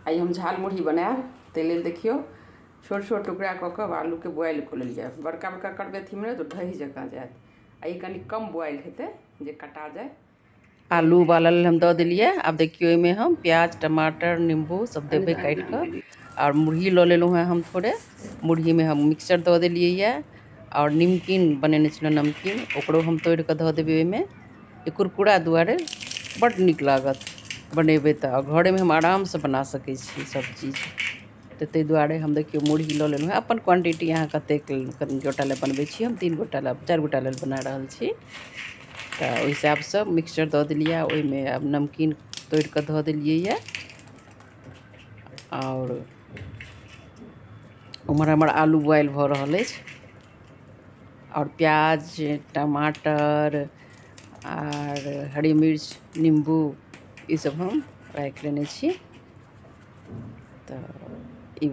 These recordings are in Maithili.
आइ हम झाल मुरही बनायब, ताहि लेल देखियौ छोट छोट टुकड़ा कऽ कऽ आलूके बोइल कऽ लेलियै। बड़का बड़का करबै अथीमे तऽ ढहि जकाँ जायत, आ ई कनि कम बोइल हेतै जे कटा जाय। आलू उबालल हम दऽ देलियै। आब देखियौ एहिमे हम प्याज टमाटर नींबू सब देबै काटि कऽ। आओर मुरही लऽ लेलहुँ हेँ हम थोड़े, मुरहीमे हम मिक्सचर दऽ देलियै यऽ। आओर निमकिन बनेने छलहुँ नमकीन, ओकरो हम तोड़ि कऽ धऽ देबै ओहिमे। ई कुरकुरा दुआरे बड्ड नीक लागत बनेबै तऽ, घरेमे हम आरामसँ बना सकै छी सब चीज। तऽ ताहि दुआरे हम देखियौ मुरही लऽ लेलहुँ हेँ। अपन क्वान्टिटी अहाँ कतेक गोटा लए बनबै छी, हम 3 गोटा लए 4 गोटा लेल बना रहल छी। तऽ ओहि हिसाबसँ मिक्सचर दऽ देलियै ओहिमे। आब नमकीन तोड़ि कऽ धऽ देलियै यऽ। आओर उम्हर हमर आलू बोइल भऽ रहल अछि। आओर प्याज टमाटर आर हरी मिर्च नींबू ई सब हम राखि लेने छी। तऽ ई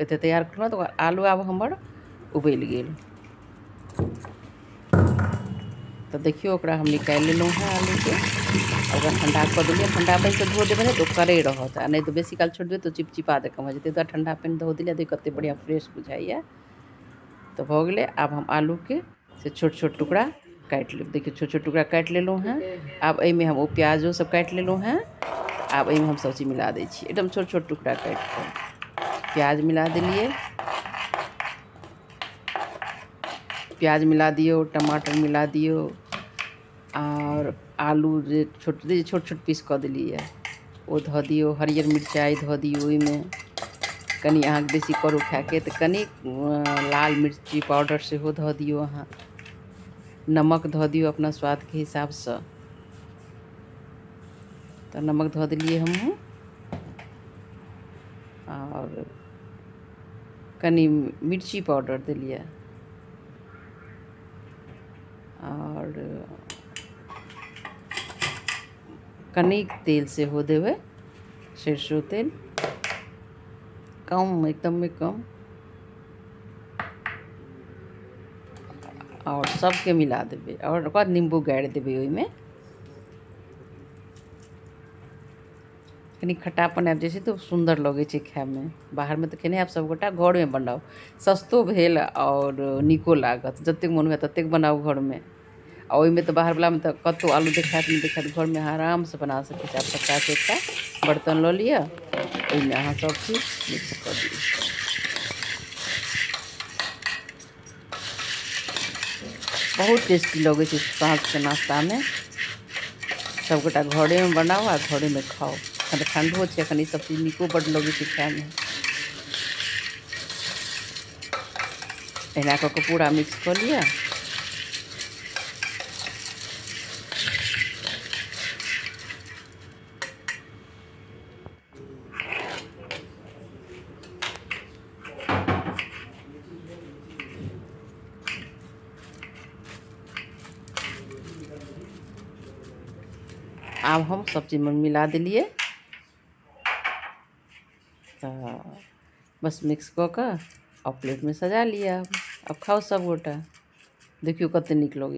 एते तैयार केलहुँ तऽ आलू आब हमर उबलि गेल। तऽ देखियौ ओकरा हम निकालि लेलहुँ हेँ आलूके, ओकरा ठण्डा कऽ देलियै। ठण्डा पानिसँ धो देबै ने तऽ ओ करे रहत, आ नहि तऽ बेसी काल छोड़ि देबै तऽ चिपचिपा जकाँ भऽ जेतै। तऽ ठण्डा पानि धो देलियै, देखियौ कतेक बढ़िआँ फ्रेश बुझाइए। तऽ भऽ गेलै। आब हम आलूके से छोट छोट टुकड़ा काटि लेब। देखियौ छोट छोट टुकड़ा काटि लेलहुँ हेँ। आब एहिमे हम ओ प्याजो सब काटि लेलहुँ हेँ। आब एहिमे हम सब चीज मिला दै छी, एकदम छोट छोट टुकड़ा काटि कऽ। प्याज मिला देलियै, प्याज मिला दियौ, टमाटर मिला दियौ, आओर आलू जे छोट छोट छोट पीस कऽ देलियै ओ धऽ दियौ, हरियर मिरचाइ धऽ दियौ ओहिमे। कनि अहाँके बेसी करू खायके तऽ कनि लाल मिर्ची पाउडर सेहो धऽ दियौ। अहाँ नमक धऽ दियौ अपना स्वादके हिसाबसँ। तऽ नमक धऽ देलियै हमहूँ। आओर कनि मिर्ची पाउडर देलियै। आओर कनिक तेल सेहो देबै, सरिसो तेल कम, एकदममे कम। आओर सबके मिला देबै। आओर ओकर बाद नींबू गाड़ि देबै ओहिमे। कनि खट्टापन आबि जाइ छै तऽ सुन्दर लगै छै खायमे। बाहरमे तऽ खेने आब सबगोटा, घरमे बनाउ, सस्तो भेल आओर नीको लागत। जतेक मोन हुए ततेक बनाउ घरमे। आ ओहिमे तऽ बाहरवलामे तऽ कतहु आलू देखायत नहि देखायत, घरमे अहाँ आरामसँ बना सकै छी। आब सबटाके एकटा बर्तन लऽ लिअ, ओहिमे अहाँ सब चीज मिक्स कऽ दियौ। बहुत टेस्टी लगै छै साँझके नाश्तामे। सबगोटा घरेमे बनाउ आ घरेमे खाउ। एखन तऽ ठण्डो छै, एखन ई सब चीज नीको बड्ड लगै छै खायमे। एना कऽ कऽ पूरा मिक्स कऽ लिअ। आब हम सब चीजमे मिला देलियै। तऽ बस मिक्स कऽ कऽ आ प्लेटमे सजा लिअ। आब खाउ सब गोटा, देखियौ कते नीक लगै।